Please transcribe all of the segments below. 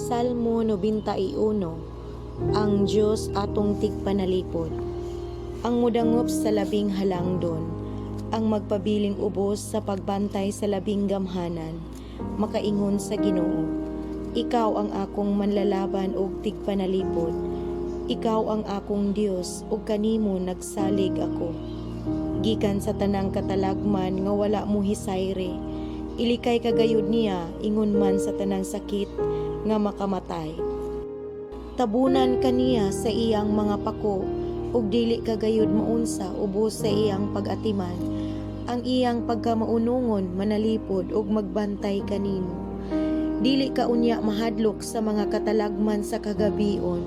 Salmo 91. Ang Dios atong tigpanalipod. Ang mudangop sa Labing Halangdon, ang magpabiling ubos sa pagbantay sa Labing Gamhanan, makaingon sa Ginoo: "Ikaw ang akong manlalaban ug tigpanalipod. Ikaw ang akong Dios ug kanimo nagsalig ako." Gikan sa tanang katalagman nga wala mo hisayre, ilikay ka gayud niya ingon man sa tanang sakit nga makamatay. Tabunan ka niya sa iyang mga pako ug dili ka gayud maunsa ubos sa iyang pag-atiman. Ang iyang pagkamaunongon manalipod ug magbantay kanimo. Dili ka unya mahadlok sa mga katalagman sa kagabion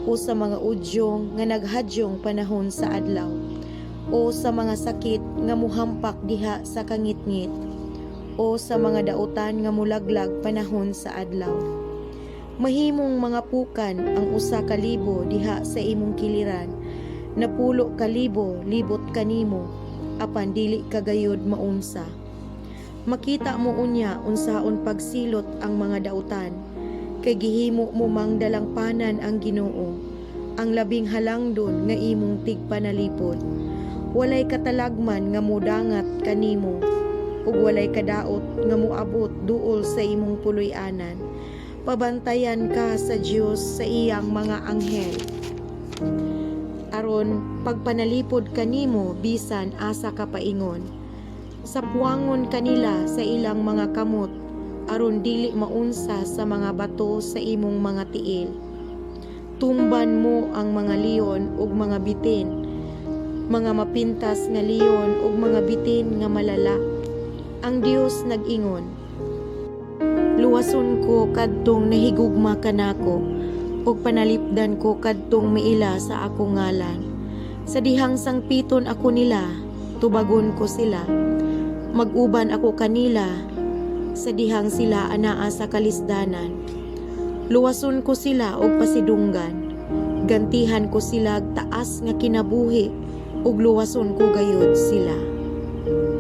o sa mga udyong nga naghadyong panahon sa adlaw o sa mga sakit nga muhampak diha sa kangitngit o sa mga dautan nga mulaglag panahon sa adlaw. Mahimong mga pukan ang 1,000 diha sa imong kiliran, 10,000 libot kanimo, apan dili ka gayud maunsa. Makita mo unya unsaon pagsilot ang mga dautan, kay gihimo mo mang dalangpanan ang Ginoo, ang Labing Halangdon nga imong tigpanalipod. Walay katalagman nga mudangat kanimo, ug walay kadaot nga moabot duol sa imong puloy-anan. Pabantayan ka sa Dios sa iyang mga anghel aron pagpanalipod kanimo bisan asa ka paingon. Sapuangon ka nila sa ilang mga kamot aron dili maunsa sa mga bato sa imong mga tiil. Tumban mo ang mga leon ug mga bitin, mga mapintas nga leon ug mga bitin nga malala. Ang Dios nag-ingon, "Luwason ko kadtong nahigugma kanako ug panalipdan ko kadtong miila sa akong ngalan. Sa dihang sangpiton ako nila, tubagon ko sila. Mag-uban ako kanila sa dihang sila anaa sa kalisdanan. Luwason ko sila og pasidunggan. Gantihan ko sila og taas nga kinabuhi ug luwason ko gayud sila."